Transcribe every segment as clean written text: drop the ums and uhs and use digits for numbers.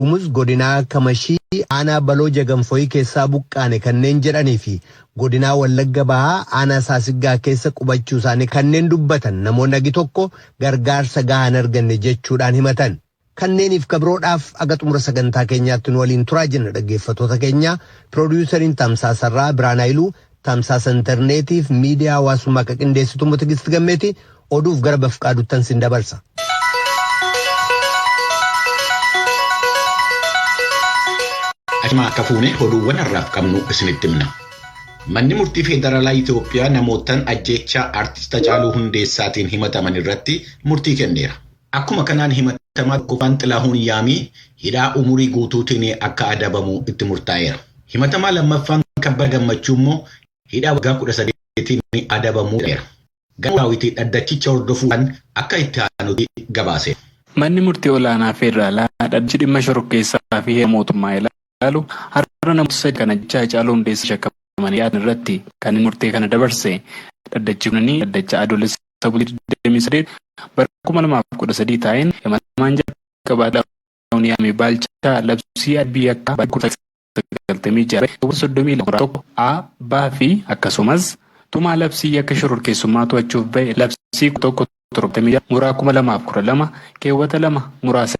Gumuz godinaa Kamashii aanaa Baloo Jaganfooyii keessaa buqqaane kanneen jedhanii fi godinaa Wallagga Bahaa aanaa Saasiggaa keessa qubachuu isaanii kanneen dubbatan namoonni agi tokko gargaarsa gahaa hin arganne jechuudhaan himatan. Kanneeniif kabiroodhaaf aga xumura sagantaa keenyaatti nu waliin turaa jenna dhaggeeffattoota keenya. Piroodiyusariin Tamsaasarraa Biraan Hayiluu, tamsaasa intarneetiif miidiyaa hawaasummaa akka qindeessitu immoo Tigist Gammeeti. Oduuf gara Bafqaaduttan sin dabarsa. Ashama akka fuune oduuwwan har'aaf qabnu isinitti himna. Manni murtii Federaalaa Itoophiyaa namootaan ajjeechaa Artist Hacaaluu Hundeessaatiin himataman irratti murtii kenneera. Akkuma kanaan himatamaa tokkoffaan Xilaahuun Yaamii hidhaa umurii guutuutiin akka adabamu itti murtaa'eera. Himatamaa lammaffaan Kabbada Gammachuu immoo hidhaa waggaa 18tiin adabamuu jedhameera. Galmoo Daawit dhaddachicha hordofuudhaan akka itti aanutti gabaaseera. Manni Murtii Olaanaa Federaalaa dhaddachi dhimma shororkeessaa fi heera mootummaa ilaalu har'a namoota sadi kan ajjeechaa Haacaaluu Hundeessaa shakkamanii dhiyaatan irratti kan inni murtee kana dabarse. Dhaddachi kun dhaddacha Adoolessa bultii 28 bara 2013 taa'een himatamaan jalqabaa Xilaahuun Yaamii Baalchaa labsii adabbii yakkaa bara 1996 keewwata 32 1 A, B fi akkasumas tumaa labsii yakka shororkeessummaa to'achuuf ba'e labsii 11 76 muraa 2012 keewwata 2 muraa 3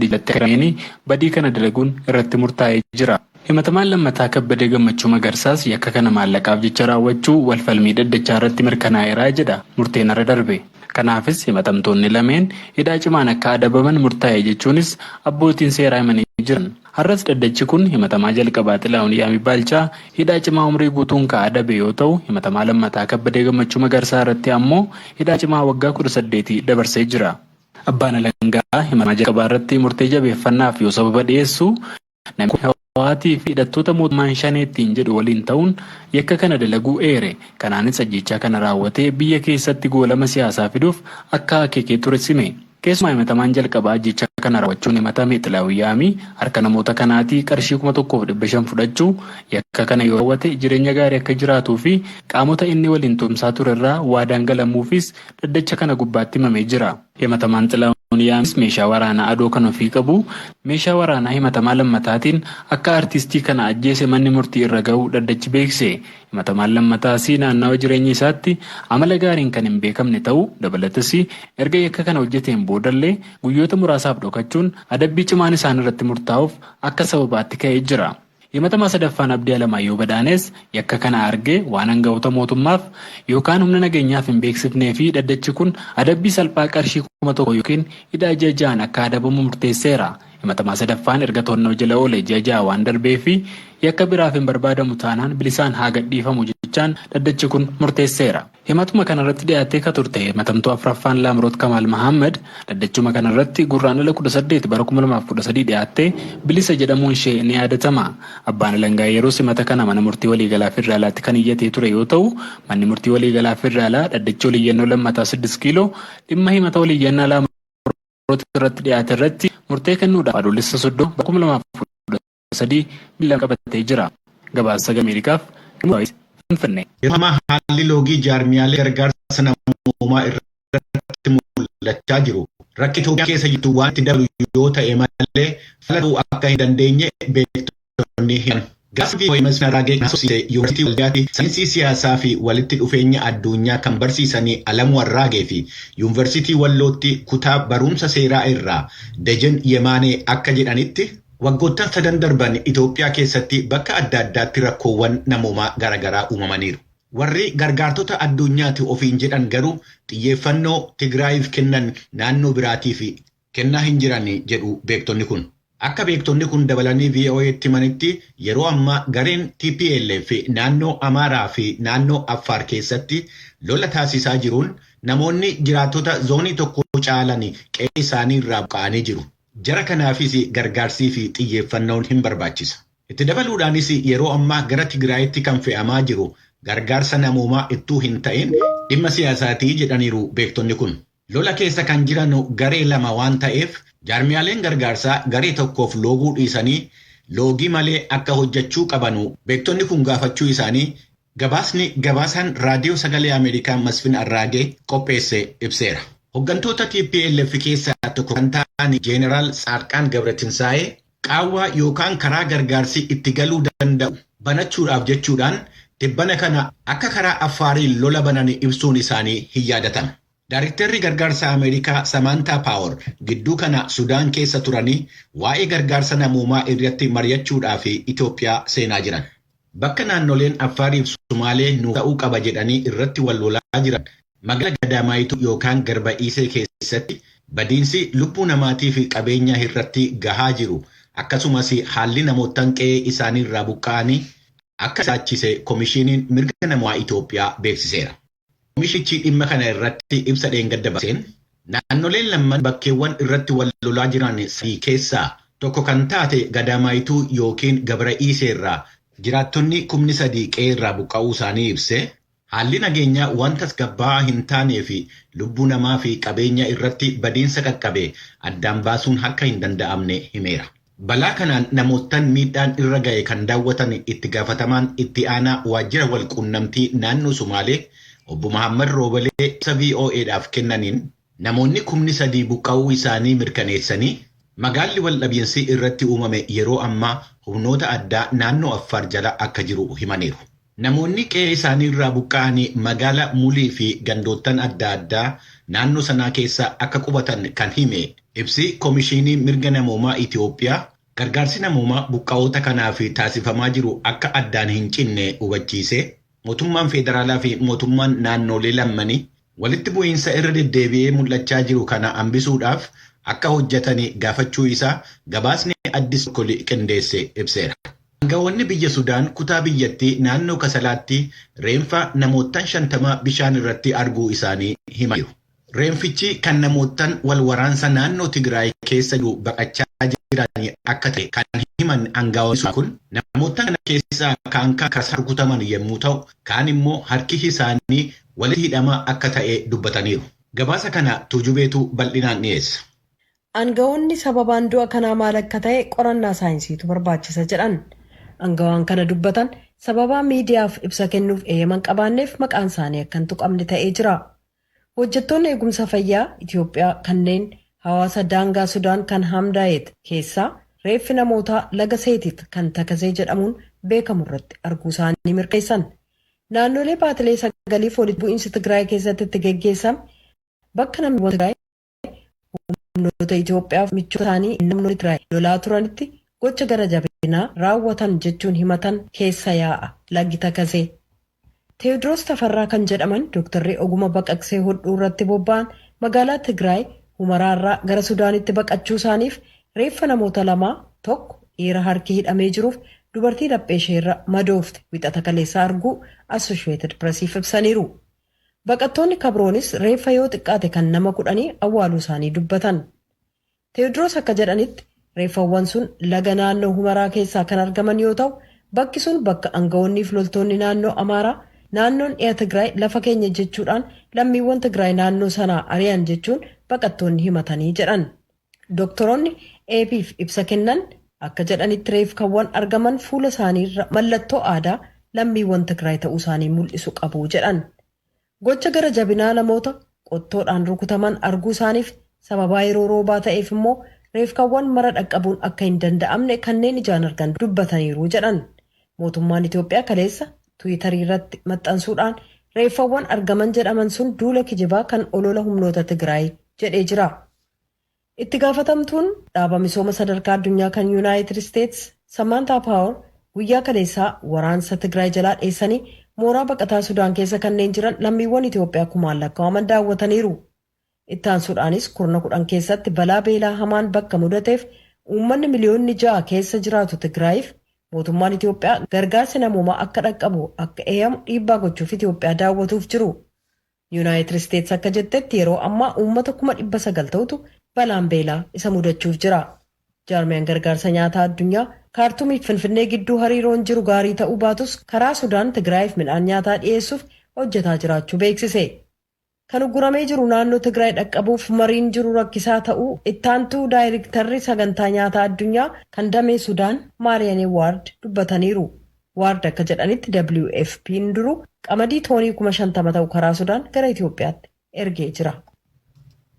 jalatti eerameen badii kana dalaguun irratti murtaa'ee jira. Himatamaan lammataa Kabbadee Gammachuu Magarsaas yakka kana maallaqaaf jecha raawwachuu walfalmii dhaddachaa irratti mirkanaa'eera jedha murteen har'a darbe. Kanaafis himatamtoonni lameen hidhaa cimaan akka adabaman murtaa'e jechuunis abbootiin seeraa himanii jiran. Har'as dhaddachi kun himatamaa jalqabaa Xilaahun Yaamii Baalchaa hidhaa cimaa umrii guutuun ka adabe yoo ta'u, himatamaa lammataa Kabbadee Gammachuu Magarsaa irratti ammoo hidhaa cimaa waggaa 18 dabarsee jira. Abbaan alangaa himatamaa jalqabaa irratti murtee jabeeffannaaf yoo sababa dhiyeessu, namni kun Hawaatii fi hidhattoota mootummaan Shanee ittiin jedhu waliin ta'uun yakka kana dalaguu eere. Kanaanis ajjeechaa kana raawwatee biyya keessatti goolama siyaasaa fiduuf akka akeekee ture hime. Keessumaa himatamaan jalqabaa ajjeechaa kana raawwachuun himatame Xilaahun Yaamii harka namoota kanaatii qarshii 1500 fudhachuu, yakka kana yoo raawwate jireenya gaarii akka jiraatuu fi qaamota inni waliin tumsaa turerraa waadaan galamuufiis dhaddacha kana gubbaatti himamee jira. Himatamaan Xilaahun Yaamis meeshaa waraanaa adoo kan ofii qabu meeshaa waraanaa himatamaa lammataatiin akka artistii kana ajjeese manni murtii irra ga'uu dhaddachi beekse. Himatamaan lammataas naannawa jireenya isaatti amala gaariin kan hin beekamne ta'uu dabalatas erga yakka kana hojjeteen boodallee guyyoota muraasaaf dhokachuun adabbii cimaan isaan irratti murtaa'uuf akka sababaatti ka'ee jira. Himatamaa sadaffaan Abdii Alamaayyoo Badhaanees yakka kana argee waan anga'oota mootummaaf yookaan humna nageenyaaf hin beeksifnee fi dhaddachi kun adabbii salphaa qarshii 1000 yookiin hidhaa ji'a ja'aan akka adabamu murteesseera. Himatamaa sadaffaan erga to'annoo jala oole ji'a 6 waan darbee fi yakka biraaf hin barbaadamu taanaan bilisaan haa gadhiifamu jechaan dhaddachi kun murteesseera. Himatuma kanarratti dhiyaattee ka turte himatamtuu afraffaan Laamroot Kamaal Mahaammad dhaddachuma kanarratti Gurraandhala 18 bara 2013 dhiyaattee bilisa jedhamuun ishee ni yaadatama. Abbaan alangaa yeroos himata kana mana murtii waliigalaa federaalaatti kan iyyatee ture yoo ta'u, manni murtii waliigalaa federaalaa dhaddachi oliyyannoo lammataa 6 kiiloo dhimma himata oliyyannaa Laamroot irratti dhiyaate irratti murtee kennuudhaaf Adoolessa 30 bara 2013 beellama qabatee jira. Gabaasa Sagalee Ameerikaaf Galmoo Daawit Finfinnee. Yeroo ammaa haalli loogii jaarmiyaalee gargaarsa namoomaa irratti mul'achaa jiru rakki Itoophiyaa keessa jirtu waan itti dabalu yoo ta'e malee fala ta'uu akka hin dandeenye beektonni himan. Gabaasa VOA Masfin Arraagee kan haasofsiise Yuunivarsiitii Waldiyaatti saayinsii siyaasaa fi walitti dhufeenya addunyaa kan barsiisanii Alamuu Arraagee fi Yuunivarsiitii Wallootti kutaa barumsa seeraa irraa Dejen Yemaanee akka jedhanitti, Waggoottan sadan darban Itoophiyaa keessatti bakka adda addaatti rakkoowwan namoomaa garaagaraa uumamaniiru. Warri gargaartota addunyaati ofiin jedhan garuu xiyyeeffannoo Tigraayiif kennan naannoo biraatiif kennaa hin jiran jedhu beektonni kun. Akka beektonni kun dabalanii VOA'tti himanitti yeroo ammaa gareen tplf naannoo Amaaraa fi naannoo Affaar keessatti lola taasisaa jiruun namoonni jiraattota zoonii tokkoo caalan qe'ee isaanii irraa buqqa'anii jiru. Jara kanaafis gargaarsii fi xiyyeeffannoon hin barbaachisa. Itti dabaluudhaanis yeroo ammaa gara Tigraayitti kan fe'amaa jiru gargaarsa namoomaa ittuu hin ta'in dhimma siyaasaatii jedhaniiru beektonni kun. Lola keessa kan jiran garee lama waan ta'eef jaarmiyaaleen gargaarsaa garee tokkoof looguu dhiisanii loogii malee akka hojjechuu qabanu beektonni kun gaafachuu isaanii gabaasni gabaasaan Raadiyoo Sagalee Ameerikaa Masfin Arraagee qopheesse ibseera. Hoggantoota tplf keessaa tokko kan ta'an Jeeneraal Tsaadqaan Gabratinsaa'ee Qaawwaa yookaan karaa gargaarsi itti galuu danda'u banachuudhaaf jechuudhaan tibbana kana akka karaa Affaariin lola banan ibsuun isaanii hin yaadatama. Daariktarri gargaarsa Ameerikaa Samaantaa Paawar gidduu kana Sudaan keessa turanii waa'ee gargaarsa namoomaa irratti mari'achuudhaaf Itoophiyaa seenaa jiran. Bakka naannoleen Affaariif Sumaalee nu ta'uu qaba jedhanii irratti wal lolaa jiran magaalaa Gadaamaayituu yookaan Garba Iisee keessatti badiinsi lubbuu namaatii fi qabeenya irratti gahaa jiru, akkasumas haalli namootaan qe'ee isaanii irraa buqqa'anii akka sodaachise Komishiiniin Mirga Namoomaa Itoophiyaa beeksiseera. Komishichi dhimma kana irratti ibsa dheengadda baaseen, naannoleen lamman bakkeewwan irratti wal lolaa jiran sadii keessaa tokko kan taate Gadaamaayituu yookiin Gabra Iisee irraa jiraattonni 3,000 qe'ee irraa buqqa'uu isaanii ibsee, haalli nageenyaa waan tasgabbaa'aa hin taanee fi lubbuu namaa fi qabeenya irratti badiinsa qaqqabe addaan baasuun akka hin danda'amne himeera. Balaa kanaan namoottan miidhaan irra ga'e kan daawwatan itti gaafatamaan itti aanaa waajjira walquunnamtii naannoo Sumaalee obbo Mahammad Roobalee ibsa VOAdhaaf kennaniin, namoonni 3,000 buqqa'uu isaanii mirkaneessanii, magaalli waldhabiinsi irratti uumame yeroo ammaa humnoota addaa naannoo Affaar jala akka jiru himaniiru. Namoonni qe'ee isaanii irraa buqqa'anii magaala Mulii fi gandoottan adda addaa naannoo sanaa keessa akka qubatan kan hime ibsi Komishinii Mirga Namoomaa Itoophiyaa, gargaarsi namoomaa buqqa'oota kanaaf taasifamaa jiru akka addaan hin cinne hubachiise, mootummaan federaalaa fi mootummaan naannolee lammanii walitti bu'iinsa irra deddeebi'ee mul'achaa jiru kana hambisuudhaaf akka hojjetan gaafachuu isaa gabaasni Addis qindeesse ibseera. Aangawoonni biyya Sudaan kutaa biyyattii naannoo Kasalaatti reenfa namoottan 50 bishaan irratti arguu isaanii himaniiru. Reenfichi kan namoottan wal waraansa naannoo Tigraay keessa jiru baqachaa jiran akka ta'e kan himan aangawoonni kun, namoota kana keessaa kaan kan rukutaman yommuu ta'u, kaan immoo harki isaanii walitti hidhamaa akka ta'e dubbataniiru. Gabaasa kana Tuujubeetu bal'inaan dhiyeessa. Aangawoonni sababaan du'a kanaa maal akka ta'e qorannaa saayinsiitu barbaachisa jedhan. Aangawaan kana dubbatan sababaa miidiyaaf ibsa kennuuf eeyyaman qabaanneef maqaan isaanii akka hin tuqamne ta'ee jira. Hojjettoonni eegumsa fayyaa Itoophiyaa kanneen hawaasa daangaa Sudaan kan Hamdaayet keessaa reeffi namootaa laga Seetit kan Takazee jedhamuun beekamu irratti arguu isaanii mirkaneessan. Naannolee baatilee 9f walitti bu'iinsi Tigraay keessatti itti geggeessame, bakka namni Tigraay humnoota Itoophiyaaf michoota isaanii namoonni Tigraay lolaa turanitti gocha gara jabinaa raawwatan jechuun himatan keessa yaa'a laggi Takazee. Teewodiroos Tafarraa kan jedhaman dooktarri oguma baqaqsee hodhuu irratti bobba'an magaalaa Tigraay Humaraarraa gara Sudaanitti baqachuu isaaniif reeffa namoota lamaa, tokko dhiira harki hidhamee jiruuf dubartii laphee isheerra madoofte, Wixata kaleessaa arguu Associated Pressiif ibsaniiru. Baqattoonni kabroonis reeffa yoo xiqqaate kan nama 10 awwaaluu isaanii dubbatan. Teewodiroos akka jedhanitti, reeffawwan sun laga naannoo Humaraa keessaa kan argaman yoo ta'u, bakki sun bakka aangawoonnii fi loltoonni naannoo Amaaraa naannoon dhiya Tigraay lafa keenya jechuudhaan lammiiwwan Tigraay naannoo sanaa ari'an jechuun baqattoonni himatanii jedhan. Doktoroonni AP'f ibsa kennan akka jedhanitti, reeffawwan argaman fuula isaaniirra mallattoo aadaa lammiiwwan Tigraay ta'uu isaanii mul'isu qabu jedhan. Gocha gara jabinaa namoota qottoodhaan rukutaman arguu isaaniif sababaa yeroo roobaa ta'eef immoo reeffawwan mara dhaqqabuun akka hin danda'amne kanneen ijaan argan dubbataniiru jedhan. Mootummaan Itoophiyaa kaleessa Tiwiitarii irratti maxxansuudhaan reeffawwan argaman jedhaman sun duula kijibaa kan olola humnoota Tigraay jedhee jira. Itti gaafatamtuun dhaaba misooma sadarkaa addunyaa kan Yuunaayitid Isteets Samaantaa Paawar guyyaa kaleessaa waraansa Tigraay jalaa dheessanii mooraa baqataa Sudaan keessa kanneen jiran lammiiwwan Itoophiyaa kumaan lakkaa'aman daawwataniiru. Itti aansuudhaanis kurna 10 keessatti balaa beelaa hamaan bakka mudateef uummanni miliyoonni 6 keessa jiraatu Tigraayiif mootummaan Itoophiyaa gargaarsi namoomaa akka dhaqqabu akka eeyamu dhiibbaa gochuuf Itoophiyaa daawwatuuf jiru. Yuunaayitid Isteets akka jettetti, yeroo ammaa uummata 900,000 ta'utu balaan beelaa isa mudachuuf jira. Jaarmiyaan gargaarsa nyaataa addunyaa Kaartumiif Finfinnee gidduu hariiroon jiru gaarii ta'uu baatus, karaa Sudaan Tigraayiif midhaan nyaataa dhiyeessuuf hojjetaa jiraachuu beeksise. Kan ugguramee jiru naannoo Tigraay dhaqqabuuf mariin jiru rakkisaa ta'uu ittaantuu daayirektarri sagantaa nyaataa addunyaa kan damee Sudaan Maariyaanee Waard dubbataniiru. Waard akka jedhanitti, WFP'n duruu qamadii toonii 50,000 ta'u karaa Sudaan gara Itoophiyaatti ergee jira.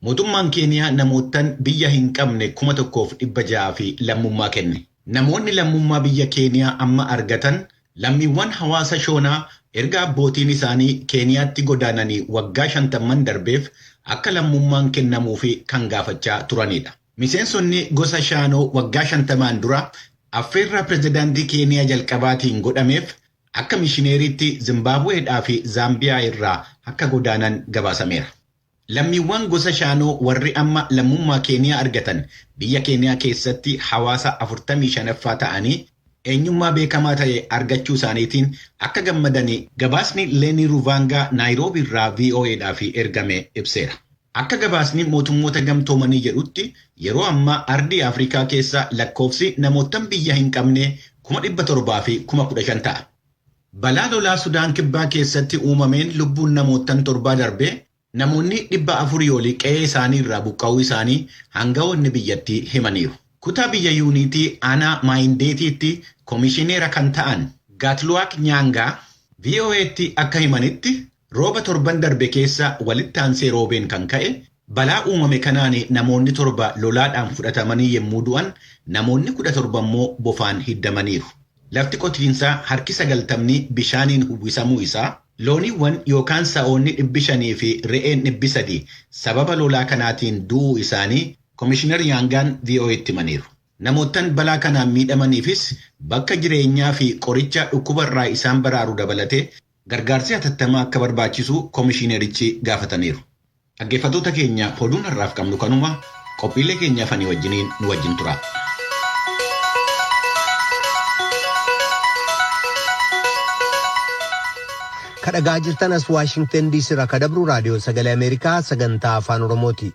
Mootummaan Keeniyaa namoottan biyya hin qabne 1,600 fi lammummaa kenne. Namoonni lammummaa biyya Keeniyaa amma argatan lammiiwwan hawaasa Shoonaa erga abbootiin isaanii Keeniyaatti godaananii waggaa 50 darbeef akka lammummaan kennamuufi kan gaafachaa turanidha. Miseensonni gosa Shaanoo waggaa 50n dura affeerraa pirezidaantii Keeniyaa jalqabaatiin godhameef akka mishineeriitti Zimbaabuweedhaa fi Zaambiyaa irraa akka godaanan gabaasameera. Lammiiwwan gosa Shaanoo warri amma lammummaa Keeniyaa argatan biyya Keeniyaa keessatti hawaasa 45ffaa ta'anii eenyummaa beekamaa ta'e argachuu isaaniitiin akka gammadanii gabaasni Leenii Ruvaangaa Naayiroobii irraa VOAdhaaf ergame ibseera. Akka gabaasni mootummoota gamtoomanii jedhutti, yeroo ammaa ardii Afrikaa keessa lakkoofsi namoottan biyya hin qabne 715,000 ta'a. Balaa lolaa Sudaan Kibbaa keessatti uumameen lubbuun namoottan 7 darbee, namoonni 400 olii qe'ee isaanii irraa buqqa'uu isaanii hangawoonni biyyattii himaniiru. Kutaa biyya Yuunitii aanaa Maayindeetiitti komishineera kan ta'an Gaatluwaak Nyaangaa VOA'tti akka himanitti, rooba torban darbe keessa walitti aansee roobeen kan ka'e balaa uumame kanaan namoonni 7 lolaadhaan fudhatamanii yommuu du'an, namoonni 17 immoo bofaan hiddamaniiru. Lafti qotiinsaa harki 90ni bishaaniin uwwisamuu isaa, looniiwwan yookaan sa'oonni 500 fi re'een 300 sababa lolaa kanaatiin du'uu isaanii Komishinar Nyaangaan VOA'tti himaniiru. Namoottan balaa kanaan miidhamaniifis bakka jireenyaa fi qoricha dhukkuba irraa isaan baraaru dabalatee gargaarsi hatattamaa akka barbaachisu komishinerichi gaafataniiru. Dhaggeeffattoota keenya, oduun har'aaf qabnu kanuma. Qophiilee keenya hafanii wajjiniin nu wajjin tura. Kadhagaa jirtan as Waashingtan DC irraa ka dabru Raadiyoo Sagalee Ameerikaa sagantaa Afaan Oromooti.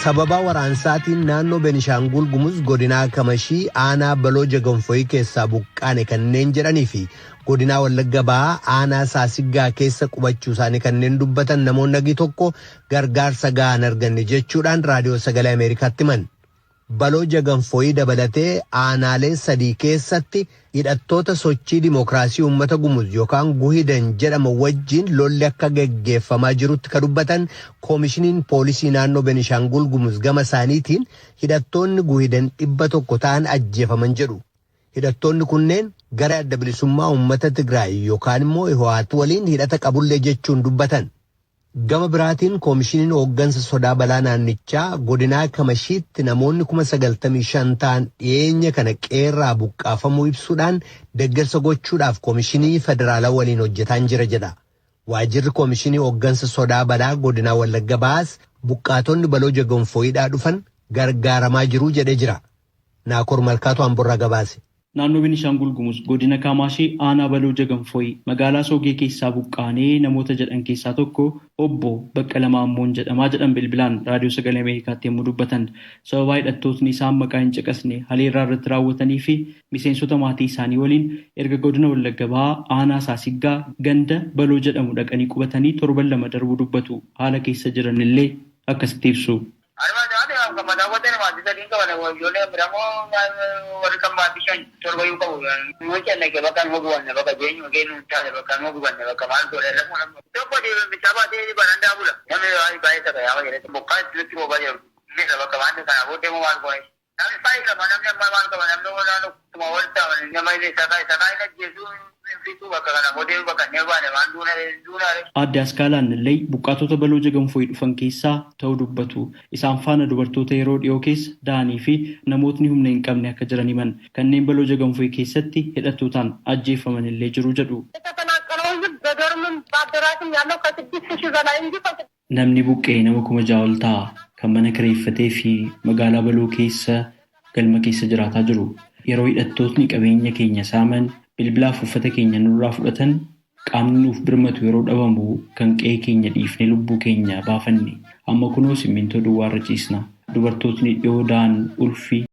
Sababa waraansaatiin naannoo Benishaangul Gumuz godinaa Kamashii aanaa Baloo Jaganfoyii keessaa buqqaane kanneen jedhanii fi godinaa Wallagga Bahaa aanaa Saasiggaa keessa qubachuu isaanii kanneen dubbatan namoonni hagi tokko gargaarsa gahaa hin arganne jechuudhaan Raadiyoo Sagalee Ameerikaatti himan. Baloo Jaganfooyii dabalatee aanaalee sadii keessatti hidhattoota Sochii Dimookiraasii Uummata Gumuz yookaan Guhidan jedhaman wajjin lolli akka geggeeffamaa jirutti ka dubbatan Koomishiniin Poolisii Naannoo Benishaangul Gumuz gama isaaniitiin hidhattoonni Guhidan 100 ta'an ajjeefaman jedhu. Hidhattoonni kunneen garee Adda Bilisummaa Uummata Tigraay yookaan immoo Hiwaat waliin hidhata qabullee jechuun dubbatan. Gama biraatiin Koomishiniin Hooggansa Sodaa Balaa naannichaa godinaa Kamashiitti namoonni 95,000 ta'an dhiyeenya kana qe'eerraa buqqaafamuu ibsuudhaan deggersa gochuudhaaf Koomishinii Federaalaa waliin hojjetaan jira jedha. Waajjirri Koomishinii Hooggansa Sodaa Balaa godinaa Wallagga Bahaas buqqaatonni Baloo Jagonfooyidhaa dhufan gargaaramaa jiru jedhee jira. Naakoor Malkaatu Amborraa gabaase. Naannoo Benishaangul Gumuz godina Kaamaashii aanaa Baloo Jaganfooyi magaalaa Soogee keessaa buqqaanee namoota jedhan keessaa tokko Obbo Baqqala Maammoon jedhamaa jedhan bilbilaan Raadiyoo Sagalee Ameerikaatti yommuu dubbatan. Sababaa hidhattootni isaan maqaa hin caqasne haleerraa irratti raawwatanii fi miseensota maatii isaanii waliin erga godina Wallagga Bahaa aanaa Saasiggaa ganda Baloo jedhamu dhaqanii qubatanii torban 2 darbuu dubbatu. Haala keessa jiran illee akkasitti ibsu. Aadde Askaalaa Annillay buqqaatota Baloo Jaganfooyi dhufan keessaa ta'uu dubbatu. Isaan faana dubartoota yeroo dhiyoo keessa da'anii fi namootni humna hin qabne akka jiran himan. Kanneen Baloo Jaganfooyi keessatti hidhattootaan ajjeeffaman illee jiru jedhu. Namni buqqa'e nama 6,000 ol ta'a. Kan mana kireeffatee fi magaalaa Baloo keessa galma keessa jiraataa jiru. Yeroo hidhattootni qabeenya keenya saaman, bilbilaaf uffata keenya nurraa fudhatan, qaamni nuuf birmatu yeroo dhabamu kan qe'ee keenya dhiifnee lubbuu keenya baafanne. Amma kunoo simmintoo duwwaarra ciisna. Dubartootni dhiyoo da'an ulfi.